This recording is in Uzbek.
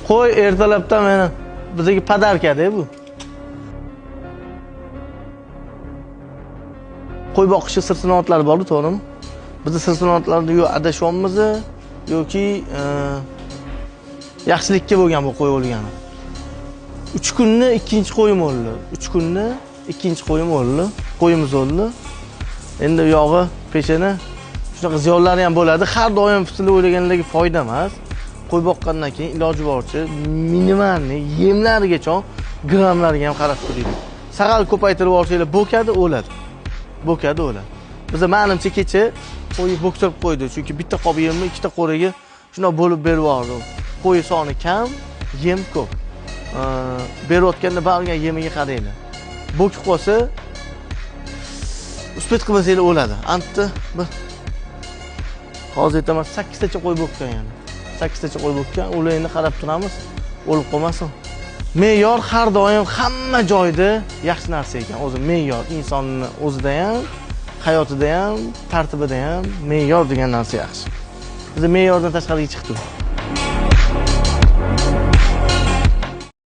Qo'y ertalabdan mana bizga podarka-da bu. Qo'y boqishi sir sinoatlari bor, to'g'rimi? Biz sir sinoatlarni yo adashyapmiz yoki yaxshilikka bo'lgan bu qo'y o'lgani. 3 kunni ikkinchi qo'yim o'ldi. 3 kunni ikkinchi qo'yim o'ldi. Qo'yimiz o'ldi. Endi u yog'i peshana shunaqa ziyonlari ham bo'ladi. Har doim sizlar o'ylaganlarga foyda emas. Qo'y boqqandan keyin iloji boricha minimalni yemlarigacha grammlarga ham qarab turinglar. Sag'al ko'paytirib olsanglar bo'kadi, o'ladi. Bo'kadi, o'ladi. Biz menimcha kecha qo'yni bo'ktirib qo'ydi, chunki bitta qop yemni ikkita qo'riga shunday bo'lib berib yubordi. Qo'y soni kam, yem ko'p. Berayotganda barga yemiga qaranglar. Bo'kib qolsa, uspet qilmasanglar o'ladi. Antti bir hozir aytaman, 8 tacha qo'y bo'kkan yana. 8 tacha qo'y bo'kkan, ular endi qarab turamiz, o'lib qolmasin. Me'yor har doim hamma joyda yaxshi narsa ekan. O'zi me'yor insonni o'zida ham, hayotida ham, tartibida ham me'yor degan narsa yaxshi. Biz me'yordan tashqariga chiqdik.